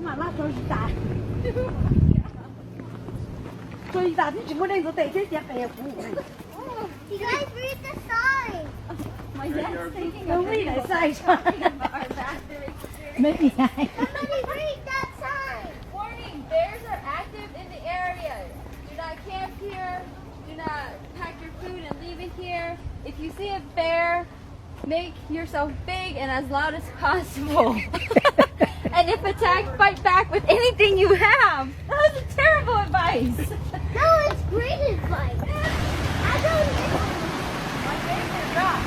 Mas laj tso zis tas, tso zis tas twb tsis muaj neeg ntxuav tes thiab, cia qe kuv. You guys read the sign. My dad's thinking of reading the sign. Maybe I. Somebody read that sign. Warning, bears are active in the area. Do not camp here. Do not pack your food and leave it here. If you see a bear, make yourself big and as loud as possible. And if attacked, fight back with anything you have. That was a terrible advice. No, it's great advice. I don't listen. My favorite rock.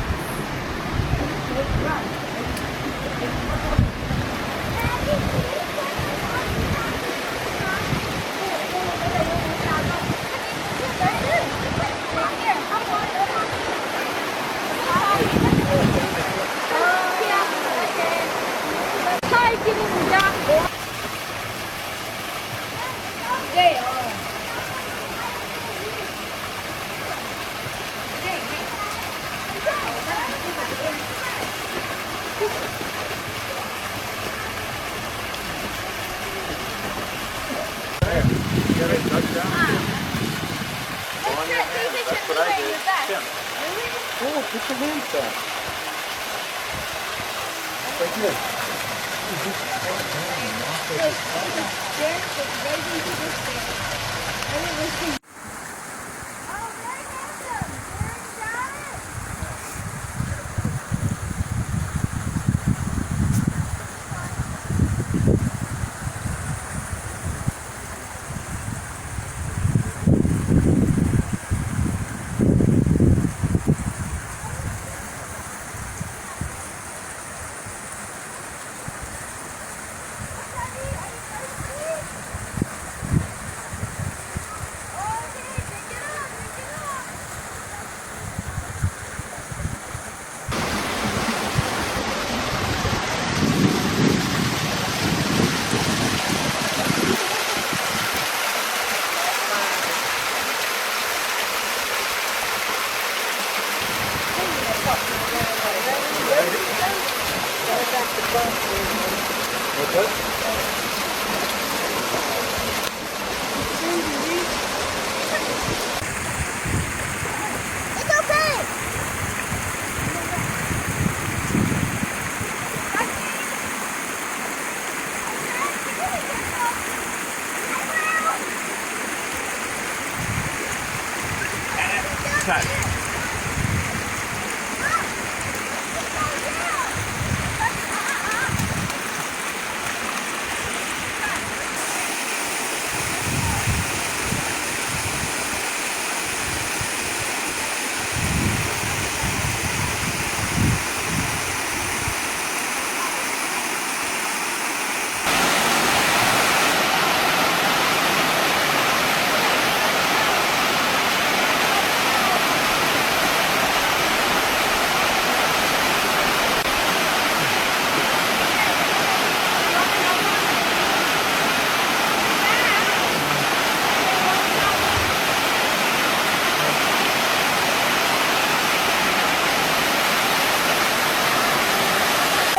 Oh, put your hands down. Right there.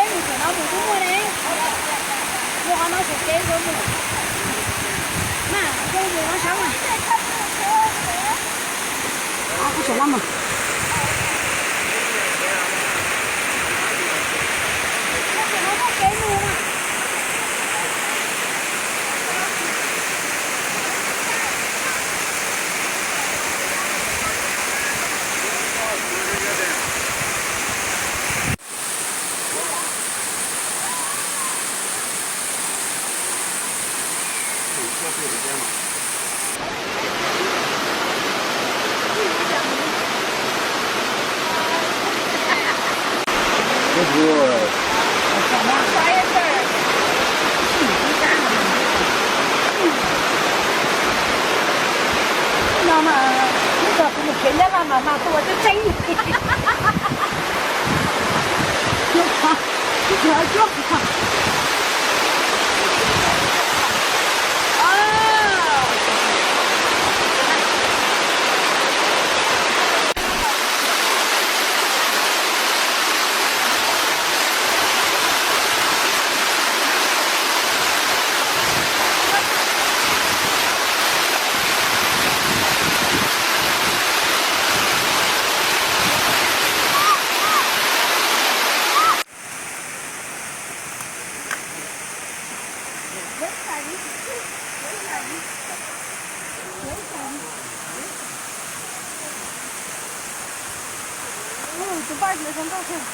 Peb mus saum no mus twb muaj ne, mus qhov no saum kev mus. Mas, mus qhov saud mas. Qhov saum no mas. No mas, ib txog kuv mus khiav Nyab Laj mas mas tua tseeb tseeb. Park no zoo nkauj kawg.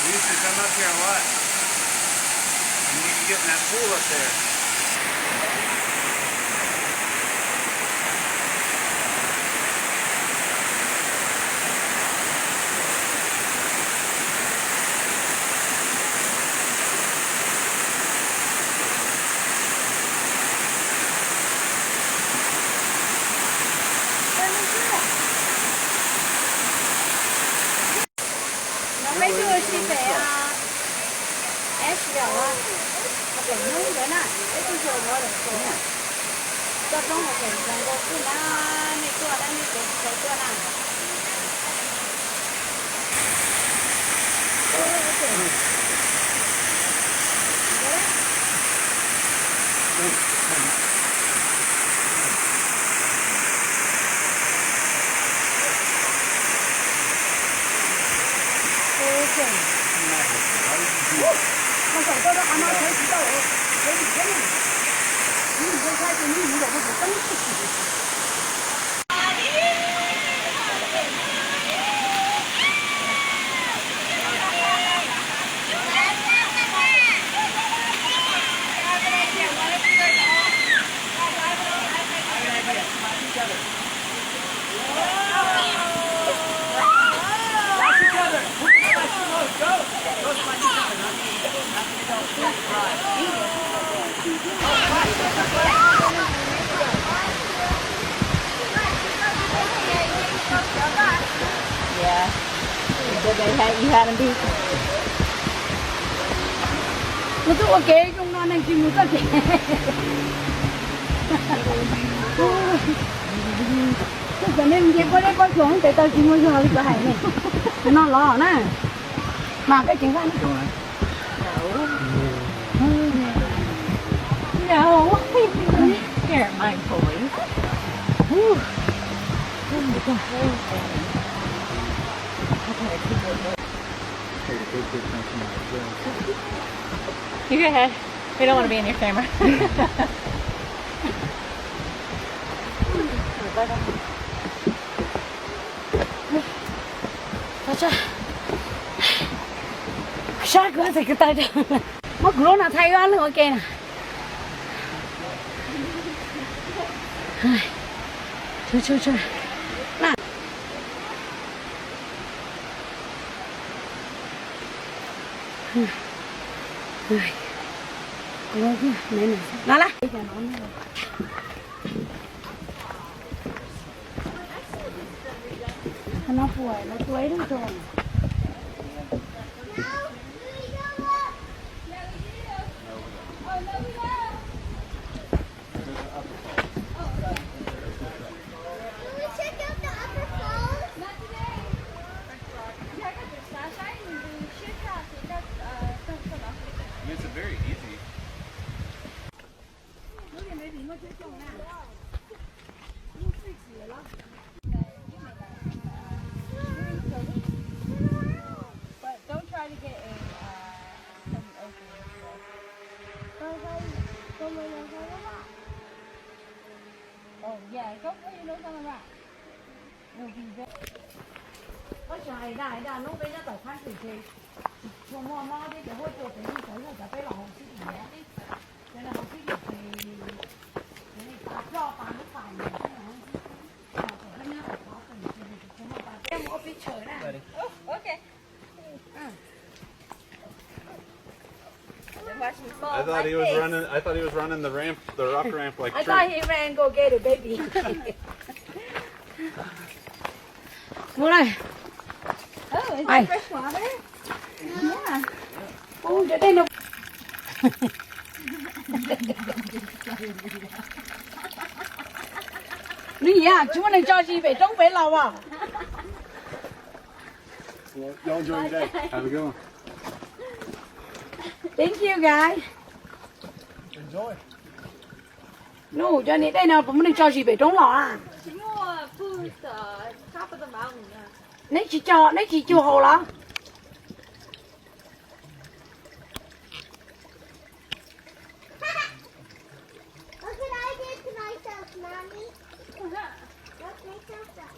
You used to come up here a lot. You need to get in that pool up there. No peb twb ua si pem Asheville, pem Hmoob ntawd na, peb twb yog ua lawm tau na. Toj roob hauv pem zoo nkauj kawg na, nej tuaj na, nej cov tsis tau tuaj na. Nws twb ua kev zoo no neeg tsis mus txoj kev. Twb cov neeg nce pob zeb pob tsuas tes taw tsis muaj zog li kuv hais ne. Tus no los na. Mas koj ceev faj na. No, here, my boy. Ooh. You go ahead. We don't want to be in your camera. Sab kuv txais kuv taw. Muab kuv lub no thaij ib ob lub ua ke na. No las. Qhov no puas los tua ib lub rau. It's very easy. But don't try to get a, uh, some open stuff. Oh, yeah, don't put your nose on the rock. It'll be very... Koj xyov hais dag hais dag, hnub peb nyob tom phab ntsis ces tsis tshua muaj mob thiab, cov huab cua pem yeej txawv zog, cov peb los hauv sib tim, cov no hauv sib tim ces, ces tas coj tas lub pas ntawd xwb. Oh, okay. Watch me fall. I thought he was running. I thought he was running the ramp, the rock ramp, like I thought he ran go get it, baby. Ua li. Oh, is it fresh water? Yeah. Ua cov dej no. Nws yam tsis muaj neeg tso zis pem roob pem los as. Y'all enjoy your day. Have a good one. Thank you, guys. Enjoy. No, cov niag dej no puas muaj neeg tso zis pem roob los a? Neb tsis tso, neb tsis cuag haus los? Look what I did to myself, Mommy. Look, make yourself.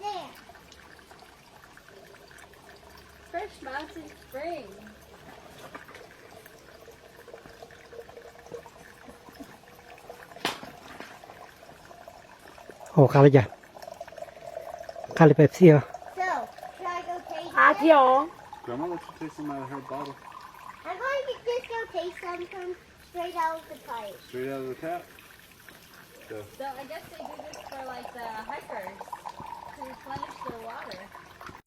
There. Fresh mountain spring. Ua qab li cas? Qab li Pepsi os. So, should I go taste it? Qab thiab os. Grandma lets you taste some out of her bottle. I'm going to just go taste some from straight out of the pipe. Straight out of the tap. So I guess they do this for, like, the hikers to replenish their water.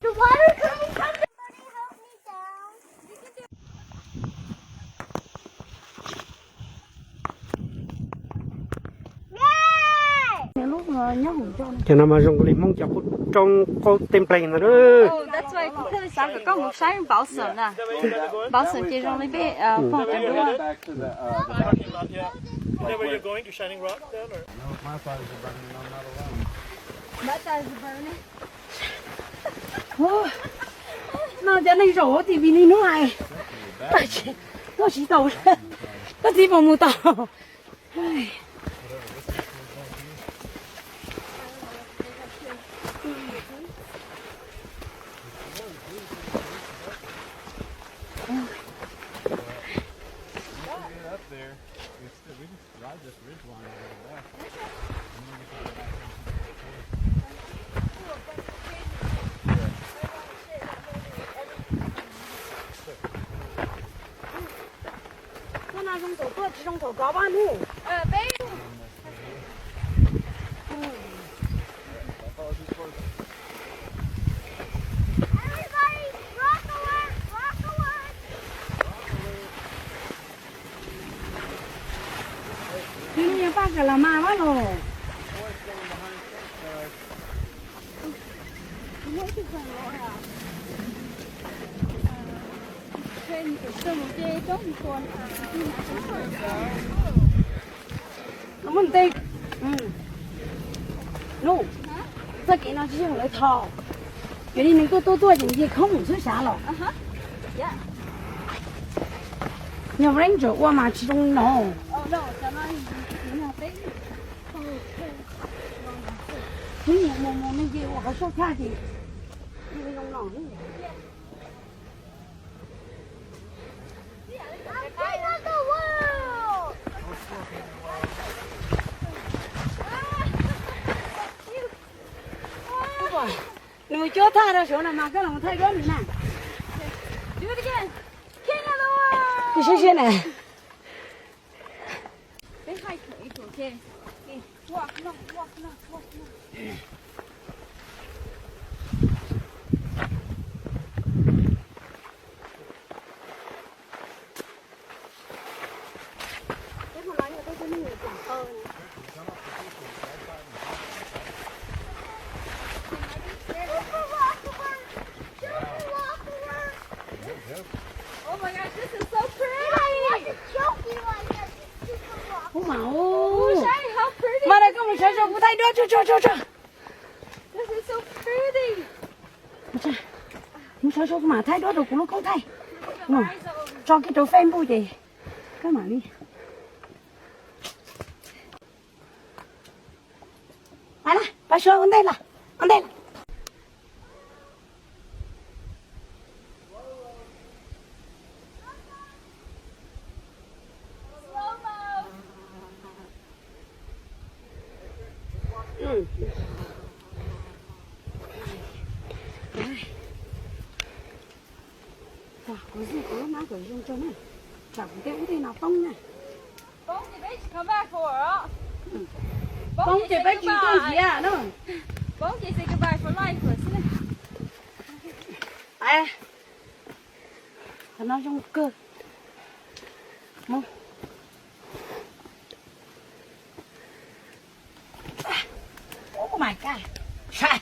The water coming from the... Somebody help me down. Yay! Cov no mas zoo li Hmoob cov qub roob qaub teb npleeg ntag. Oh, that's why kuv thiaj li xav kom koj mus saib npauv xwm na. Npauv xwm ces zoo li peb pog cov duab. Is that where you're going, to Shining Rock then, or? No, cov neeg zaum huab tais vim li hnub hais, koj tsis tau, koj txiv puas mus tau? Up there, we still, we can ride this ridge line a little bit. Hnub no zoo thaum tuaj tsis zoo thaum kov pab hnub. Twb yog paj kas las mas pab los. Muab ntes. Nub, txoj kev no tsis yog lawv tho. Yog li nws tuaj tuaj tuaj ces nce khoob mus xwb sav los. Yog ranger ua mas tsis zoo no. Nws mus mus nws ces ua qhov soj tshaj ces zoo no. Nws cuab thaj rau saud no mas koj los thaij duab nws na. Ib siab siab na. Oh my gosh, this is so pretty. Ub mas, ub, mas koj mus sawv tso, kuv thaij duab tso tso tso. This is so pretty. Mus sawv tso kuv mam thaij duab rau kuv lub koob thaij. Tso kiag rau Facebook ces koj mam li. Pab na, pab suab ua ntej los, ua ntej los. Pom zoo rau na, tsam kuv tej ub tej no poob na. Poob ces peb tsis come back for os. Poob ces peb tsis tuaj nrhiav na. Poob ces say goodbye for life lawm xwb na. Qhov no zoo kawg. Mus. Oh my God. Sai.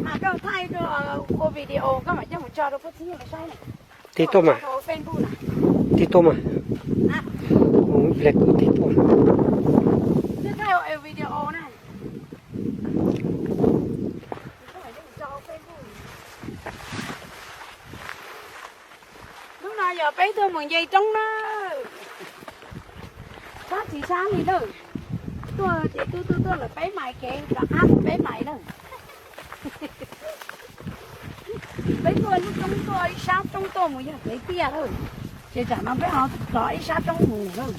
Mas koj thaij rau ua video koj mam coj mus tso rau pub txhib lawv saib na. Tij tuaj mas. Tij tuaj mas. Ple kuv tij tuaj. Twb thaij ua video na. Hnub no yog peb tuaj mus nce roob na. Sab tsis sab li na. Tuaj ces tuaj tuaj tuaj lawm peb mais kev rov qab mus peb mais na. Peb tuaj lub roob tuaj ib sab roob tuaj mus yog kev tiaj lawm. Ces tsam no peb ho rov ib sab roob mus lawm.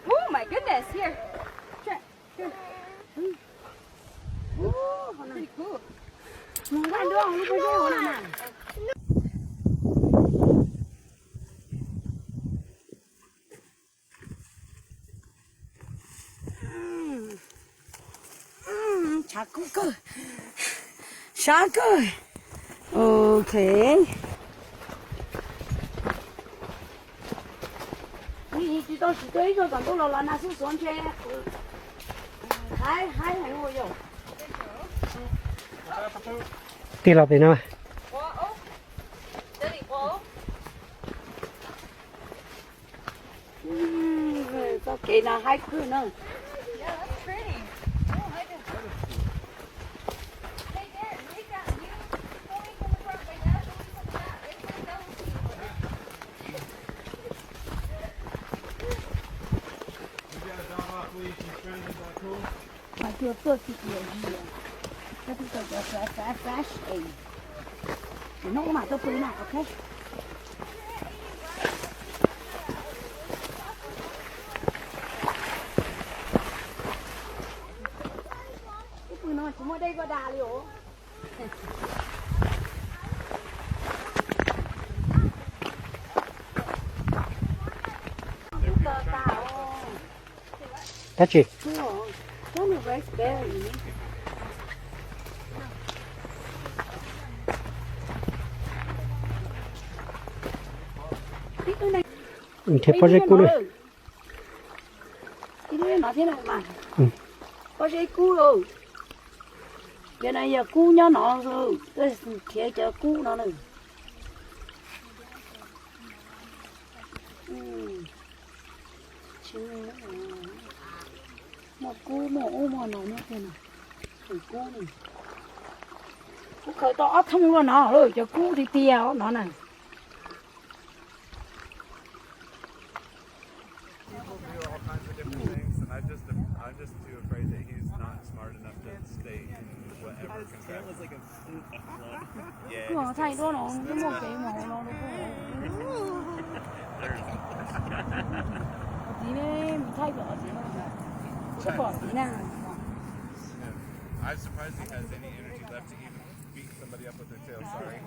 Oh my goodness, here. Pretty cool. Tshav kub kawg, sab kawg. Ok. Tsis tau tsis tuaj ib zaug tom ntuj los los nag xub xuav ntshe haib haib heev ua yog. Tig los pem no. Txoj kev no haib kawg na. Mas cua tuaj tsis tias zis, koj twb tau cov fresh fresh es. Ces hnub ub mam tuaj pw na, ok. Ub pw no tsis muaj dej koj dag li os. Dab tsi? Nrhiav pob zeb kub na. Pob zeb kub, cov no yog kub nyob no xwb, nrhiav cov kub no na. Muaj kub muaj ub muaj no nyob tej no. Kub, kub khaws tau ob thooj luaj no, cov kub tiag tiag no na. I'm just too afraid that he's not smart enough to stay in whatever contraption. His tail is like a, a club. Yeah, his tail is like a club. Kuv thaij duab no, twb muaj kev mus hauv no rau kuv. Qhov txiv ne, mus thaij kom qhov txiv no. Qhov txiv na. I'm surprised he has any energy left to even beat somebody up with their tail. Sorry.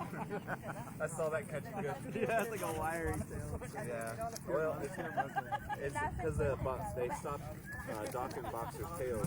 I saw that catch good. Yeah, it's like a wiry tail. Yeah. Well, it's because the bucks, they stop uh, docking boxers' tails.